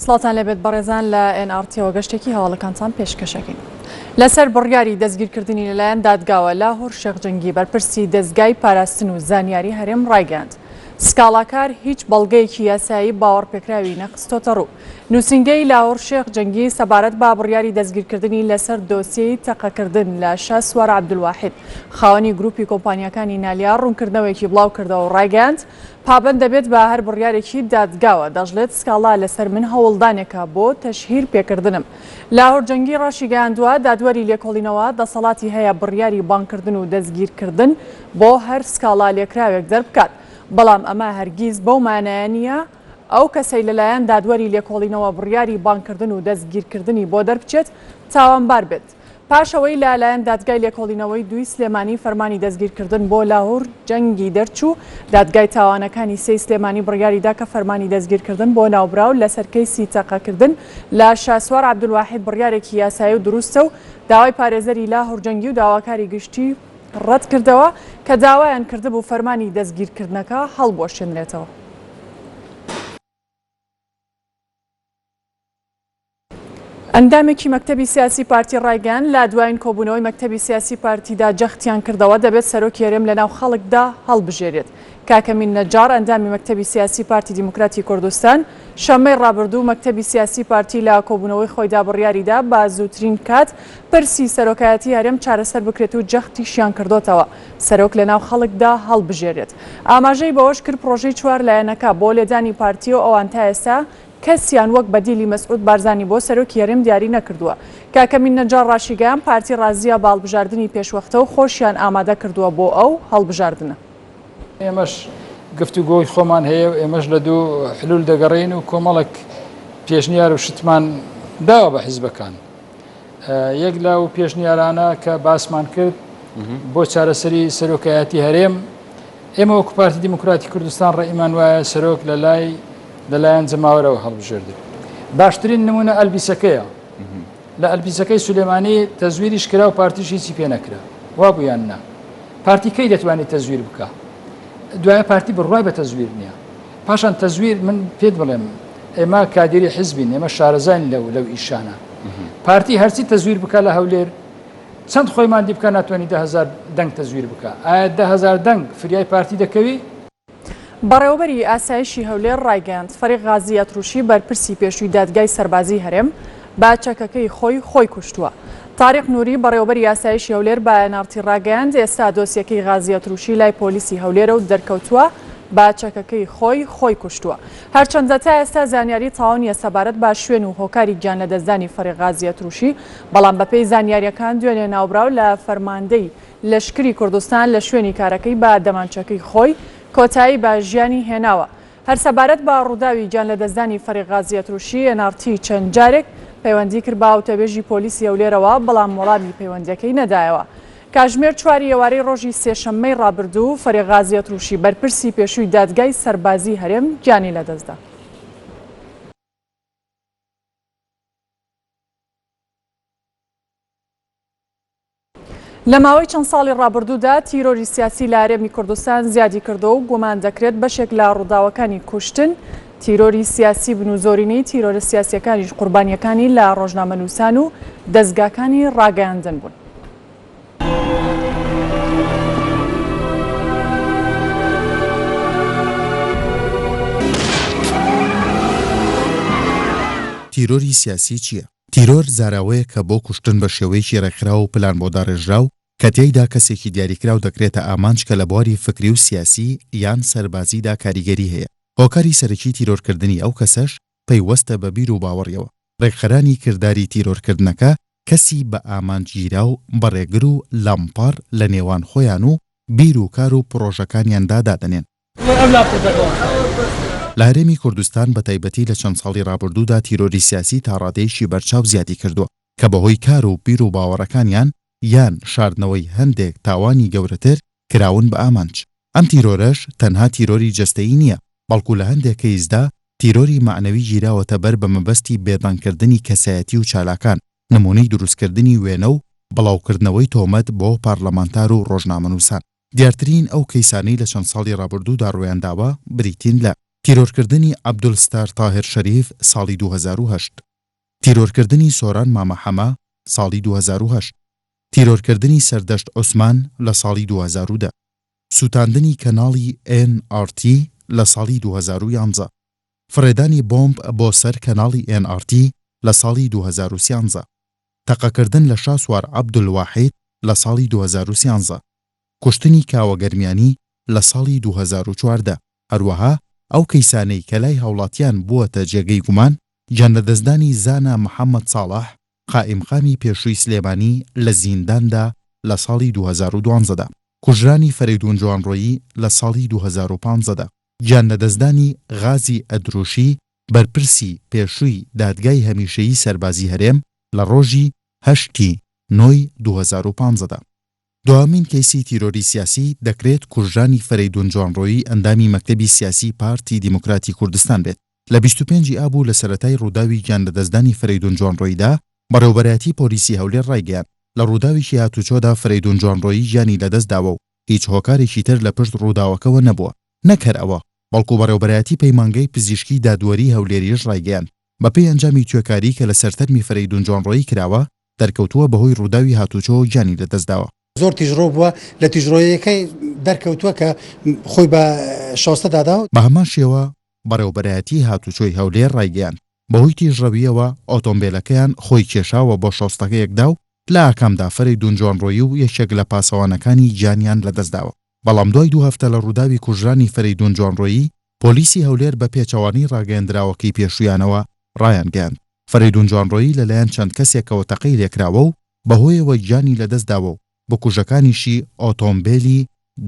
سڵاوتان لێبێت بەڕێزان لە ئێن ئاڕ تیەوە گەشتێکی هەواڵەکانتان پێشکەشەکەین. لەسەر بڕیاری دەستگیرکردنی لەلایەن دادگاوە لاهور شێخ جەنگی بەرپرسی دەزگای پاراستن و زانیاری هەرێم ڕایگەیاند سکاڵاکار هیچ بەڵگەیەکی یاسایی باوەڕپێکراوی نەخستۆتە ڕوو. نووسینگەی لاهور شێخ جەنگی سەبارەت بە بڕیاری دەستگیرکردنی لەسەر دۆسیەی تەقەکردن لە شاسوار عەبدولواحید خاوەنی گروپی کۆمپانیاکانی نالیا ڕوونکردنەوەیەکی بڵاوکردەوە و ڕایگەیاند پابەند دەبێت بە هەر بڕیارێکی دادگاوە، دەشڵێت سکاڵا لەسەر من هەوڵدانێکە بۆ تەشهیر پێکردنم. لاهور جەنگی ڕاشیگەیاندووە، دادوەری لێکۆڵینەوە دەسەڵاتی هەیە بڕیاری بانگکردن و دەستگیرکردن بۆ هەر سکاڵا لێکراوێک دەربکات، بەڵام ئەمە هەرگیز بەو مانایە نییە ئەو کەسەی لەلایەن دادوەری لێکۆڵینەوە بڕیاری بانگکردن و دەستگیرکردنی بۆ دەربچێت تاوانبار بێت. پاش ئەوەی لە لایەن دادگای لێکۆڵینەوەی دووی سلێمانی فەرمانی دەستگیرکردن بۆ لاهور جەنگی دەرچوو، دادگای تاوانەکانی سێی سلێمانی بڕیاریدا کە فەرمانی دەستگیرکردن بۆ ناوبراو لەسەر کەیسی تەقەکردن لە شاسوار عەبدولواحید بڕیارێکی یاسایی و دروستە و داوای پارێزەری لاهور جەنگی و داواکاری گشتی ڕەتکردەوە کە داوایان کردبوو فەرمانی دەستگیرکردنەکە هەڵبوەشێنرێتەوە. ئەندامێکی مەکتەبی سیاسی پارتی ڕایگەیاند، لە دوایین کۆبوونەوەی مەکتەبی سیاسی پارتیدا جەختیان کردەوە دەبێت سەرۆکی هەرێم لەناو خەڵکدا هەڵبژێرێت. کاکەمین نەجاڕ ئەندامی مەکتەبی سیاسی پارتی دیموکراتی کوردستان شەممەی ڕابردوو مەکتەبی سیاسی پارتی لە کۆبوونەوەی خۆیدا بڕیاریدا بە زووترین کات پرسی سەرۆکایەتی هەرێم چارەسەر بکرێت و جەختیشیان کردۆتەوە سەرۆک لەناو خەڵکدا هەڵبژێرێت. ئاماژەی بەوەشکرد پڕۆژەی چوار لایەنەکە بۆ لێدانی پارتییە و ئەوان تا ئێستا کەسیان وەک بەدیلی مەسعود بارزانی بۆ سەرۆکی هەرێم دیاری نەکردووە. کاکە مین نەجاڕ ڕاشیگەیاند پارتی ڕازییە بە هەڵبژاردنی پێشوەختە و خۆشیان ئامادە کردووە بۆ ئەو هەڵبژاردنە. ئێمەش گفتوگۆی خۆمان هەیە و ئێمەش لە دوو حلول دەگەڕێین و کۆمەڵێک پێشنیار و شتمان داوە بە حیزبەکان. یەک لەو پێشنیارانە کە باسمان کرد بۆ چارەسەری سەرۆکایەتی هەرێم، ئێمە وەکو پارتی دیموکراتی کوردستان ڕەئیمان وایە سەرۆک لە لای لەلایەن جەماوەرەوە هەڵبژێردرێت. باشترین نمونە ئەلبیسەکەیە. لە ئەلبیسەکەی سولێمانی تەزویریش کرا و پارتیش هیچی پێ نەکرا. وابوو یان نا؟ پارتی کەی دەتوانێت تەزویر بکا؟ دوایە پارتی بڕوای بە تەزویر نییە. پاشان تەزویر من پێت بڵێم ئێمە کادیری حزبین ئێمە شارەزاین لەو لەو ئیشانە. پارتی هەرچی تەزویر بکا لە هەولێر چەند خۆی ماندی بکا ناتوانی 10هزار دەنگ تەزویر بکا. ئایا 10هزار دەنگ فریای پارتی دەکەوی؟ بەڕێوەبەری ئاسایشی هەولێر ڕایگەیاند، فەریق غازی ئەتروشی بەرپرسی پێشووی دادگای سەربازیی هەرێم بە چەکەکەی خۆی خۆی کوشتووە. تاریق نوری بەڕێوەبەری ئاسایشی هەولێر بە ئێن ئاڕ تی ڕاگەیاند، ئێستا دۆسیەکەی غازی ئەتروشی لای پۆلیسی هەولێرە و دەرکەوتووە بە چەکەکەی خۆی خۆی کوشتووە. هەرچەندە تا ئێستا زانیاری تەواو نییە سەبارەت بە شوێن و هۆکاری گیانلەدەستدانی فەریق غازی ئەتروشی، بەڵام بەپێی زانیارییەکان دوێنێ ناوبراو لە فەرماندەی لەشکری کوردستان لە شوێنی کارەکەی بە دەمانچەکەی خۆی کۆتایی بە ژیانی هێناوە. هەر سەبارەت بە ڕووداوی گیانلەدەستدانی فەریق غازی ئەتروشی، ئێن ئاڕ تی چەند جارێک پەیوەندی کرد بە وتەبێژی پۆلیسی هەولێرەوە، بەڵام وەڵامی پەیوەندییەکەی نەدایەوە. کاژمێر چواری ئێوارەی ڕۆژی سێشەممەی ڕابردوو، فەریق غازی ئەتروشی بەرپرسی پێشووی دادگای سەربازیی هەرێم گیانی لەدەستدا. لە ماوەی چەند ساڵی ڕابردوودا تیرۆری سیاسی لە هەرێمی کوردستان زیادی کردووە و گومان دەکرێت بەشێک لە ڕووداوەکانی کوشتن تیرۆری سیاسی بن و زۆرینەی تیرۆرە سیاسیەکانیش قوربانیەکانی لە ڕۆژنامەنووسان و دەزگاکانی ڕاگەیاندن بوون. تیرۆری سیاسی چییە؟ تیرۆر زاراوەیەکە بۆ کوشتن بە شێوەیەکی ڕێکخراو و پلان بۆ داڕێژراو کە تیایدا کەسێکی دیاریکراو دەکرێتە ئامانج کە لە بواری فکری و سیاسی یان سەربازیدا کاریگەری هەیە. هۆکاری سەرەکی تیرۆرکردنی ئەو کەسەش پەیوەستە بە بیر و باوەڕیەوە. ڕێکخەرانی کرداری تیرۆرکردنەکە کەسی بە ئامانج گیراو بە ڕێگر و لەمپەڕ لە نێوان خۆیان و بیر و کار و پڕۆژەکانیاندا دادەنێن. لە هەرێمی کوردستان بە تایبەتی لە چەند ساڵی ڕابردوودا تیرۆری سیاسی تا ڕادەیەکی بەرچاو زیادی کردووە کە بەهۆی کار و بیر و باوەڕەکانیان یان شاردنەوەی هەندێک تاوانی گەورەتر کراون بە ئامانج. ئەم تیرۆرەش تەنها تیرۆری جەستەیی نییە، بەڵکو لە هەندێک کەیسدا تیرۆری مەعنەوی گیراوەتە بەر بە مەبەستی بێدەنگکردنی کەسایەتی و چالاکان، نموونەی دروستکردنی وێنە و بڵاوکردنەوەی تۆمەت بۆ پارلەمانتار و ڕۆژنامەنووسان. دیارترین ئەو کەیسانەی لە چەند ساڵی ڕابردوودا ڕوویانداوە بریتین لە. تیرۆرکردنی عەبدولستار تاهیر شەریف ساڵی 2008. تیرۆرکردنی سۆران مامە حەمە ساڵی 2008. تیرۆرکردنی سەردەشت عوسمان لە ساڵی 2010. سووتاندنی کەناڵی ئێن ئاڕ تی لە ساڵی 2011. فڕێدانی بۆمب بۆ سەر کەناڵی ئێن ئاڕ تی لە ساڵی 2013. تەقەکردن لە شاسوار عەبدولواحید لە ساڵی 2013. کوشتنی کاوە گەرمیانی لە ساڵی 2014. هەروەها ئەو کەیسانەی کە لای هاوڵاتیان بووەتە جێگەی گومان، گیانلەدەستدانی زانا محەمەد ساڵح، قائیمقامی پێشووی سلێمانی لە زینداندا لە ساڵی 2012 دا، کوژرانی فەرەیدوون جوانڕۆیی لە ساڵی 2015 دا، گیانلەدەستدانی غازی ئەدروشی بەرپرسی پێشووی دادگای هەمیشەیی سەربازی هەرێم لە ڕۆژی هەشت ی نۆی 2015 دا. دواهەمین کەیسی تیرۆری سیاسی، دەکرێت کوژرانی فەرەیدون جوانڕۆیی ئەندامی مەکتەبی سیاسی پارتی دیموکراتی کوردستان بێت. لە 25 ی ئاب و لە سەرەتای ڕووداوی گیانلەدەستدانی فەرەیدون جوانڕۆییدا، بەڕێوەبەرایەتی پۆلیسی هەولێر ڕایگەیاند، لە ڕووداوێکی هاتوچۆدا فەرەیدون جوانڕۆیی گیانی لەدەستداوە و هیچ هۆکارێکی تر لە پشت ڕووداوەکەوە نەبووە. نەک هەر ئەوە، بەڵکو بەڕێوەبەرایەتی پەیمانگای پزیشکی دادوەری هەولێریش ڕایگەیاند، بەپێی ئەنجامی توێکاری کە لەسەر تەرمی فەرەیدون جوانڕۆیی کراوە، دەرکەوتووە بەهۆی ڕووداوی هاتوچۆ گیانی لەدەستداوە. زۆر تیژڕۆ بووە، لە تیژڕۆیەکەی دەرکەوتووە کە خۆی بە شۆستە داداوە. بە هەمان شێوە بەڕێوەبەرایەتیی هاتوچۆی هەولێر ڕایگەیاند، بەهۆی تیژڕەوییەوە ئۆتۆمبێلەکەیان خۆی کێشاوە بۆ شۆستەکەیەکدا و لە ئاکامدا فەرەیدون جوانڕۆیی و یەکێک لە پاسەوانەکانی گیانیان لەدەستداوە. بەڵام دوای دوو هەفتە لە ڕووداوی کوژرانی فەرەیدون جوانڕۆیی، پۆلیسی هەولێر بە پێچەوانەی ڕاگەیەندراوەکەی پێشوویانەوە ڕایانگەیاند، فەرەیدون جوانڕۆیی لەلایەن چەند کەسێکەوە تەقەی لێکراوە و بەهۆیەوە گیانی لەدەستداوە و بکوژەکانیشی ئۆتۆمبێلی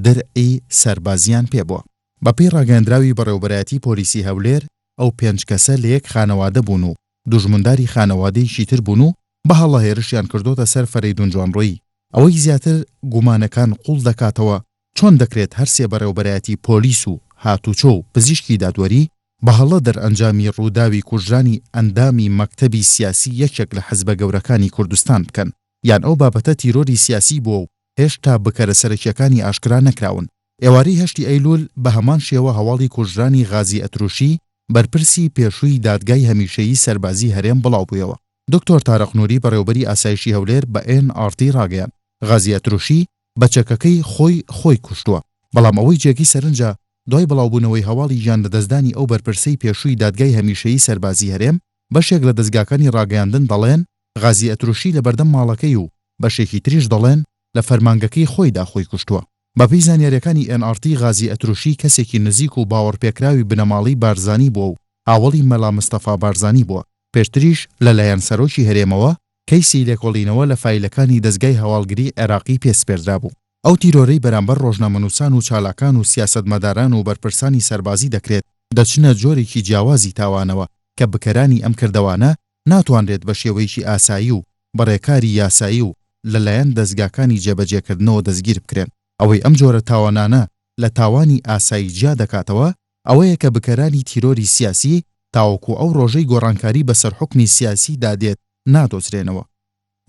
درعی سەربازییان پێبووە. بەپێی ڕاگەیەندراوی بەڕێوەبەرایەتی پۆلیسی هەولێر، ئەو پێنج کەسە لە یەک خانەوادە بوون و دوژمنداری خانەوادەیەکی تر بوون و بە هەڵە هێرشیان کردۆتە سەر فەرەیدون جوانڕۆیی. ئەوەی زیاتر گومانەکان قووڵ دەکاتەوە، چۆن دەکرێت هەرسێ بەڕێوەبەرایەتی پۆلیس و هاتوچۆ و پزیشکی دادوەری بە هەڵە دەرئەنجامی ڕووداوی کوژرانی ئەندامی مەکتەبی سیاسی یەکێک لە حزبە گەورەکانی کوردستان بکەن؟ یان ئەو بابەتە تیرۆری سیاسی بووە و هێشتا بکەرە سەرەکییەکانی ئاشکرا نەکراون؟ ئێوارەی هەشتی ئەیلول بە هەمان شێوە هەواڵی کوژرانی غازی ئەتروشی بەرپرسی پێشووی دادگای هەمیشەیی سەربازی هەرێم بڵاوبوویەوە. دکتۆر تارق نوری بەڕێوبەری ئاسایشی هەولێر بە ئێن ئاڕ تی ڕاگەیاند، غازی ئەتروشی بە چەکەکەی خۆی خۆی کوشتووە. بەڵام ئەوەی جێگەی سەرنجە دوای بڵاوبوونەوەی هەواڵی گیانلەدەستدانی ئەو بەرپرسەی پێشووی دادگای هەمیشەیی سەربازی هەرێم، بەشێک لە دەزگاکانی ڕاگەیاندن دەڵێن غازی ئەتروشی لەبەردەم ماڵەکەی و بەشێکی تریش دەڵێن لە فەرمانگەکەی خۆیدا خۆی کوشتووە. بەپێی زانیارییەکانی ئێن ئاڕ تی غازی ئەتروشی کەسێکی نزیک و باوەڕپێکراوی بنەماڵەی بارزانی بووە و هاوەڵی مەلا مستەفا بارزانی بووە، پێشتریش لەلایەن سەرۆکی هەرێمەوە کەیسی لێکۆڵینەوە لە فایلەکانی دەزگای هەواڵگری عێراقی پێ سپێردرابوو. ئەو تیرۆرەی بەرامبەر ڕۆژنامەنووسان و چالاکان و سیاسەتمەداران و بەرپرسانی سەربازی دەکرێت، دەچنە جۆرێکی جیاوازی تاوانەوە کە بکەرانی ئەم کردەوانە ناتوانرێت بە شێوەیەکی ئاسایی و بە ڕێکاری یاسایی و لەلایەن دەزگاکانی جێبەجێکردنەوە دەستگیر بکرێن. ئەوەی ئەم جۆرە تاوانانە لە تاوانی ئاسایی جیا دەکاتەوە ئەوەیە کە بکەرانی تیرۆری سیاسی تاوەکو ئەو ڕۆژەی گۆڕانکاری بەسەر حوکمی سیاسی دا دێت نادۆزرێنەوە.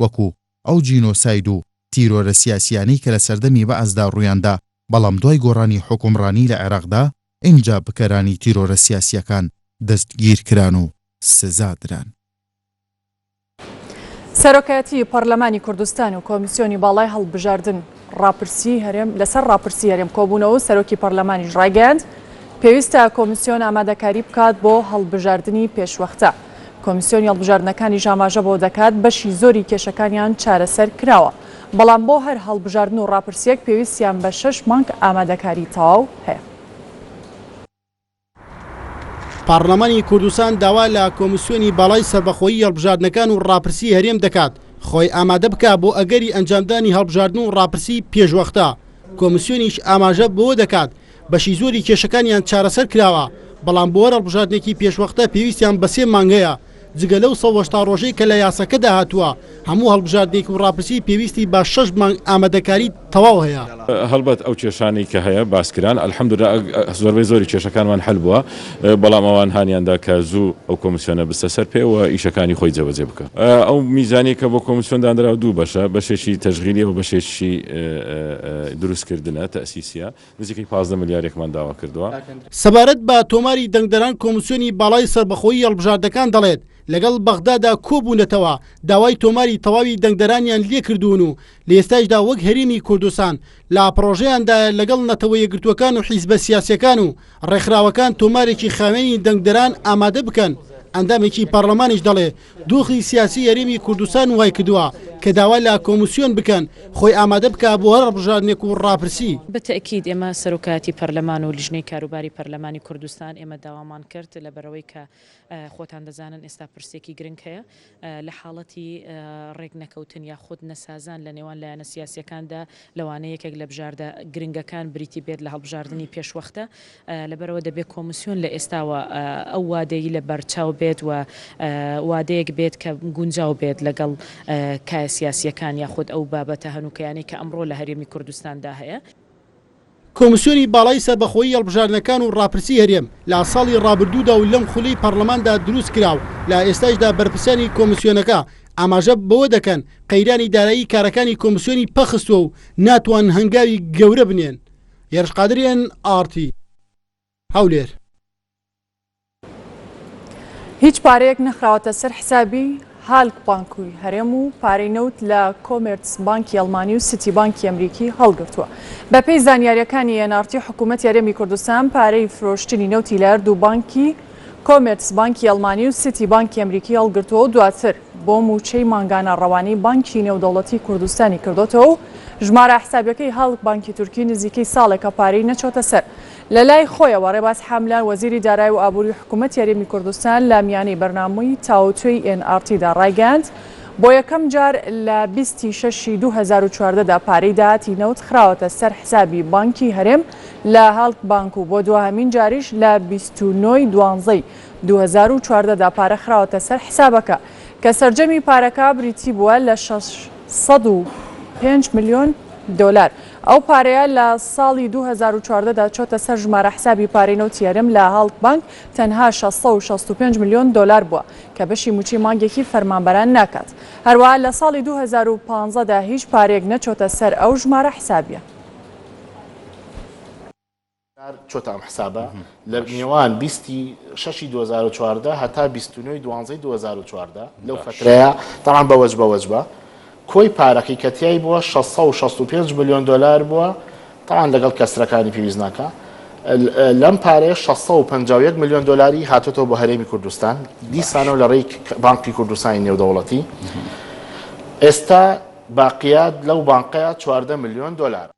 وەکو ئەو جینۆساید و تیرۆرە سیاسیانەی کە لە سەردەمی بەعسدا ڕوویاندا بەڵام دوای گۆڕانی حوکمڕانی لە عێراقدا ئینجا بکەرانی تیرۆرە سیاسیەکان دەستگیرکران و سزا دران. سەرۆکایەتی پەرلەمانی کوردستان و کۆمیسیۆنی باڵای هەڵبژاردن ڕاپرسی هەرێم لەسەر ڕاپرسی هەرێم کۆبوونەوە و سەرۆکی پەرلەمانیش ڕایگەیاند پێویستە کۆمیسیۆن ئامادەکاری بکات بۆ هەڵبژاردنی پێشوەختە. کۆمیسیۆنی هەڵبژاردنەکانیش ئاماژە بەوە دەکات بەشی زۆری کێشەکانیان چارەسەر کراوە، بەڵام بۆ هەر هەڵبژاردن و ڕاپرسییەک پێویستیان بە شەش مانگ ئامادەکاری تەواو هەیە. پەڕلەمانی کوردستان داوا لە کۆمیسیۆنی باڵای سەربەخۆیی هەڵبژاردنەکان و ڕاپرسیی هەرێم دەکات خۆی ئامادە بکا بۆ ئەگەری ئەنجامدانی هەڵبژاردن و ڕاپرسیی پێشوەختە، کۆمیسیۆنیش ئاماژە بەوە دەکات بەشی زۆری کێشەکانیان چارەسەر کراوە، بەڵام بۆ هەر هەڵبژاردنێکی پێشوەختە پێویستیان بە سێ مانگ هەیە. جگە لەو 180 ڕۆژەی کە لە یاساکەدا هاتووە، هەموو هەڵبژاردنێک و ڕاپرسی پێویستی بە شەش مانگ ئامادەکاری تەواو هەیە. هەڵبەت ئەو کێشانەی کە هەیە باس کران، الحمدللە زۆربەی زۆری کێشەکانمان حەل بووە، بەڵام ئەوان هانیان دا کە زوو ئەو کۆمیسیۆنە بستە سەر پێ و ئیشەکانی خۆی جێبەجێ بکا. ئەو میزانیە کە بۆ کۆمیسیۆن دانراوە دوو بەشە، بەشێکی تەشغیلیە و بەشێکی دروستکردنە، تەئسیسیە، نزیکەی 15 ملیارێکمان داوا کردووە. سەبارەت بە تۆماری دەنگدەران کۆمیسیۆنی باڵای سەربەخۆیی هەڵبژاردەکان دەڵێت، لەگەڵ بەغدادا کۆبوونەتەوە، داوای تۆماری تەواوی دەنگدەرانیان لێکردوون و لە ئێستایشدا وەک هەرێمی کوردستان لە پڕۆژەیاندایە لەگەڵ نەتەوە یەکگرتووەکان و حیزبە سیاسییەکان و ڕێکخراوەکان تۆمارێکی خاوێنی دەنگدەران ئامادە بکەن، ئەندامێکی پەڕلەمانیش دەڵێ دۆخی سیاسی هەرێمی کوردستان وایکردووە کە داوا لە کۆمیسیۆن بکەن خۆی ئامادە بکا بۆ هەر هەڵبژاردنێک و ڕاپرسی. بە تەئکید ئێمە سەرۆکایەتی پەرلەمان و لیژنەی کاروباری پەرلەمانی کوردستان ئێمە داوامان کرد لەبەرئەوەی کە خۆتان دەزانن ئێستا پرسێکی گرنگ هەیە لە حاڵەتی ڕێک نەکەوتن یاخود نەسازان لە نێوان لایەنە سیاسیەکاندا لەوانەیە یەکێک لە بژاردە گرنگەکان بریتی بێت لە هەڵبژاردنی پێشوەختە لەبەرئەوە دەبێت کۆمسیۆن لە ئێستاوە ئەو وادەی لە بەرچاو بێت و وادەیەک بێت کە گونجاو بێت لەگەڵ کایە سیاسیەکان یاخود ئەو بابەتە هەنوکەیانەی کە ئەمڕۆ لە هەرێمی کوردستاندا هەیە. کۆمسیۆنی باڵای سەربەخۆیی هەڵبژاردنەکان و ڕاپرسی هەرێم لە ساڵی ڕابردوودا و لەم خولەی پەڕلەماندا دروست کرا و لە ئێستایشدا بەرپرسانی کۆمسیۆنەکە ئاماژە بەوە دەکەن قەیرانی دارایی کارەکانی کۆمسیۆنی پەخستووە و ناتوانن هەنگاوی گەورە بنێن. هێرش قادر ئێن ئاڕ تی، هەولێر. هیچ پارەیەک نەخراوەتە سەر حسابی هالک بانکی هەرێم و پارەی نەوت لە کۆمێرتس بانکی ئەڵمانی و سیتی بانکی ئەمریکی هەڵگرتووە. بەپێی زانیارییەکانی NRT حکوومەتی هەرێمی کوردستان پارەی فرۆشتنی نەوتی لە هەردوو بانکی کۆمێرتس بانکی ئەڵمانی و سیتی بانکی ئەمریکی هەڵگرتووە و دواتر بۆ مووچەی مانگانە ڕەوانەی بانکی نێودەوڵەتی کوردستانی کردۆتەوە و ژمارە حسابیەکەی هالک بانکی تورکی نزیکەی ساڵێکە پارەی نەچۆتە سەر. لەلای خۆیەوە ڕێباز حاملان وەزیری دارای و ئابووری حکوومەتی هەرێمی کوردستان لە میانەی بەرنامەی تاوتوێی ئێن ئاڕ تی دا ڕایگەیاند، بۆ یەکەم جار لە 20 ی شەشی 2014 دا پارەی داهاتی نەوت خراوەتە سەر حسابی بانکی هەرێم لە هالک بانک و بۆ دواهەمین جاریش لە 29 ی دوانزەی 2014 دا پارە خراوەتە سەر حسابەکە کە سەرجەمی پارەکە بریتی بووە لە 605 ملیۆن دۆلار. ئەو پارەیە لە ساڵی 2014 دا چۆتە سەر ژمارە حسابی پارەی نەوتی هەرێم لە هالک بانک تەنها 665 ملیۆن دۆلار بووە کە بەشی مووچەی مانگێکی فەرمانبەران ناکات. هەروەها لە ساڵی 2015 دا هیچ پارەیەک نەچۆتە سەر ئەو ژمارە حسابیە. چۆتە ئەم حسابە لە نێوان بیستی شەشی 2014 هەتا 29 دوانزەی 2014 لەو فترەیە تەعام بە وەجبە وەجبە کۆی پارەکەی کە تیای بووە 665 ملیۆن دلار بووە تاان لەگەڵ کەسرەکانی پێویست ناکە لەم پارەیە 651 ملیۆن دلاری هاتۆتەوە بۆ هەرێمی کوردستان دیسانەوە لە ڕێی بانقی کوردستانی نێودەوڵەتی ئێستا باقیات لەو بانقەیە 14 ملیۆن دلار.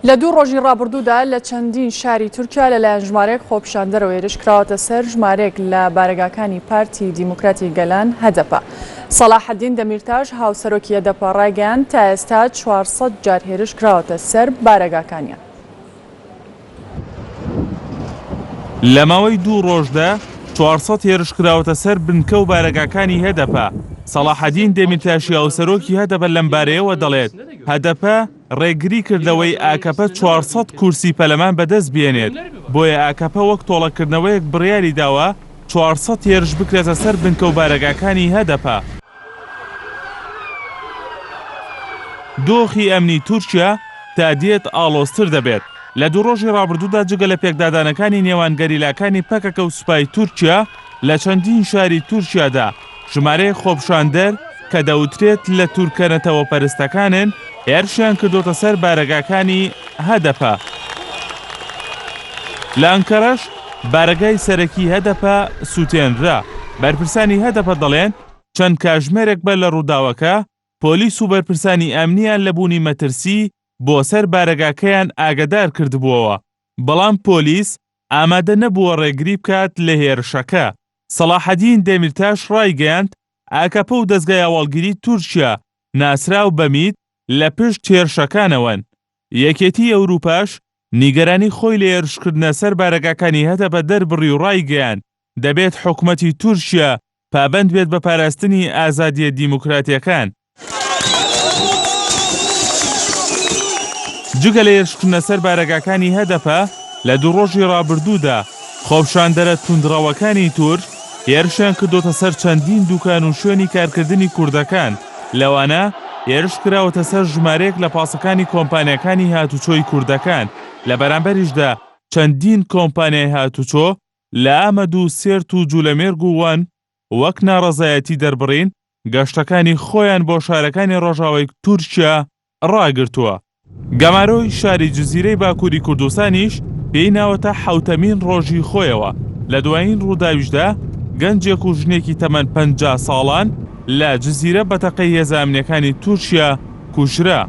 لە دوو ڕۆژی ڕابردوودا لە چەندین شاری تورکیا لەلایەن ژمارەیەک خۆپیشاندەرەوە هێرش کراوەتە سەر ژمارەیەک لە بارەگاکانی پارتی دیموکراتی گەلان هەدەپە. سەڵاحەدین دەمیرتاش هاوسەرۆکی هەدەپە ڕایگەیاند تا ئێستا 400 جار هێرش کراوەتە سەر بارەگاکانیان. لە ماوەی دوو ڕۆژدا 400 هێرش کراوەتە سەر بنکە و بارەگاکانی هەدەپە. سەڵاحەدین دەمیرتاشی هاوسەرۆکی هەدەپە لەمبارەیەوە دەڵێت، هەدەپە ڕێگری کرد لەوەی ئاکەپە 400 کورسی پەرلەمان بەدەست بێنێت، بۆیە ئاکەپە وەک تۆڵەکردنەوەیەک بڕیاری داوە 400 هێرش بکرێتە سەر بنکە و بارەگاکانی هەدەپە. دۆخی ئەمنی تورکیا تا دێت ئاڵۆزتر دەبێت. لە دوو ڕۆژی ڕابردوودا جگە لە پێکدادانەکانی نێوان گەریلاکانی پەکەکە و سوپای تورکیا لە چەندین شاری تورکیادا ژمارەیەک خۆپیشاندەر کە دەوترێت لە تورکە نەتەوەپەرستەکانن هێرشیان کردۆتە سەر بارەگاکانی هەدەپە. لە ئەنکەرەش بارەگای سەرەکی هەدەپە سوتێنرا. بەرپرسانی هەدەپە دەڵێن چەند کاژمێرێک بەر لە ڕووداوەکە پۆلیس و بەرپرسانی ئەمنییان لە بوونی مەترسی بۆ سەر بارەگاکەیان ئاگەدار کردبووەوە، بەڵام پۆلیس ئامادە نەبووە ڕێگری بکات لە هێرشەکە. سەڵاحەدین دەمیرتاش ڕایگەیاند، ئاکەپە و دەزگای هەواڵگری تورکیا ناسراو بە میت لە پشت هێرشەکانەوەن. یەکێتیی ئەوروپاش نیگەرانی خۆی لە هێرشکردنە سەر بارەگاکانی هەدەپە دەربڕی و ڕایگەیاند، دەبێت حکومەتی تورکیا. پابەند بێت بە پاراستنی ئازادییە دیموکراتییەکان. جگە لە هێرشکردنە سەر بارەگاکانی هەدەپە، لە دوو ڕۆژی ڕابردوودا خۆپیشاندەرە توندڕەوەکانی تورک هێرشیان کردۆتە سەر چەندین دوکان و شوێنی کارکردنی کوردەکان، لەوانە هێرش کراوەتە سەر ژمارەیەک لە پاسەکانی کۆمپانیاکانی هاتوچۆی کوردەکان، لە بەرامبەریشدا چەندین کۆمپانیای هاتوچۆ لە ئامەد و سێرت و جولەمێرگ و وان وەک ناڕەزایەتی دەربڕین گەشتەکانی خۆیان بۆ شارەکانی ڕۆژاوای تورکیا ڕاگرتووە. گەمارۆی شاری جزیرەی باکووری کوردستانیش پێی ناوەتە حەوتەمین ڕۆژی خۆیەوە، لە دوایین ڕووداویشدا گەنجێک و ژنێکی تەمەن 50 ساڵان لە جزیرە بە تەقەی هێزە ئەمنییەکانی تورکیا کوژرا.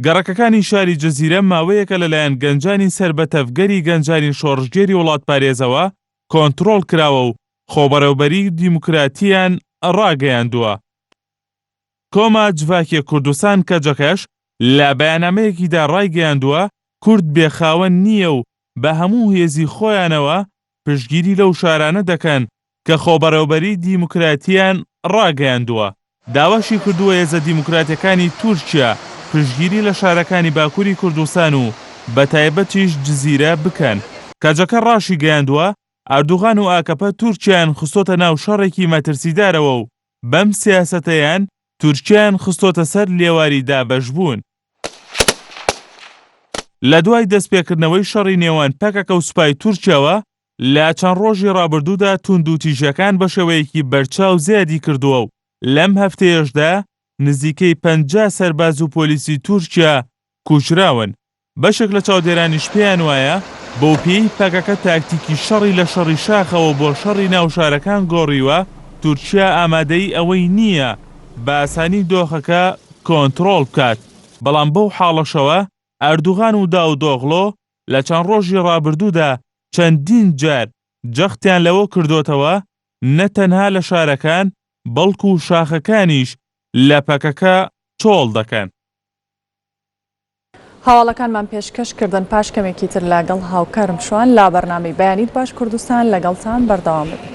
گەڕەکەکانی شاری جزیرە ماوەیەکە لەلایەن گەنجانی سەر بە تەڤگەری گەنجانی شۆڕشگێری وڵاتپارێزەوە کۆنترۆڵ کراوە و خۆبەڕێوبەریی دیموکراتییان ڕاگەیاندووە. کۆما جڤاکێ کوردستان کەجەکەش لە بەیاننامەیەکیدا ڕایگەیاندووە، کورد بێ خاوەن نییە و بە هەموو هێزی خۆیانەوە پشتگیری لەو شارانە دەکەن کە خۆبەڕێوبەریی دیموکراتییان ڕاگەیاندووە. داواشی کردووە هێزە دیموکراتەکانی تورکیا پشتگیری لە شارەکانی باکوری کوردستان و بەتایبەتیش جزیرە بکەن. کەجەکە ڕاشیگەیاندووە، ئەردوغان و ئاکەپە تورکیایان خستۆتە ناو شەڕێکی مەترسیدارەوە و بەم سیاسەتەیان تورکیایان خستۆتە سەر لێواری دابەشبوون. لە دوای دەستپێکردنەوەی شەڕی نێوان پەکەکە و سوپای تورکیاوە لە چەند ڕۆژی ڕابردوودا توندوتیژیەکان بە شێوەیەکی بەرچاو زیادی کردووە و لەم هەفتەیەشدا نزیکەی 50 سەرباز و پۆلیسی تورکیا کوژراون. بەشێک لە چاودێرانیش پێیان وایە بەوپێیەی پەکەکە تاکتیکی شەڕی لە شەڕی شاخەوە بۆ شەڕی ناو شارەکان گۆڕیوە، تورکیا ئامادەی ئەوەی نییە بە ئاسانی دۆخەکە کۆنتڕۆڵ بکات، بەڵام بەو حاڵەشەوە ئەردوغان و داودئۆغلۆ لە چەند ڕۆژی ڕابردوودا چەندین جار جەختیان لەوە کردۆتەوە نە تەنها لە شارەکان بەڵکو شاخەکانیش لە پەکەکە چۆڵ دەکەن. هەواڵەکانمان پێشکەش کردن پاش کەمێکی تر لەگەڵ هاوکارم شوان لە بەرنامەی بەیانیت باش کوردستان لەگەڵتان بەردەوام دەبین.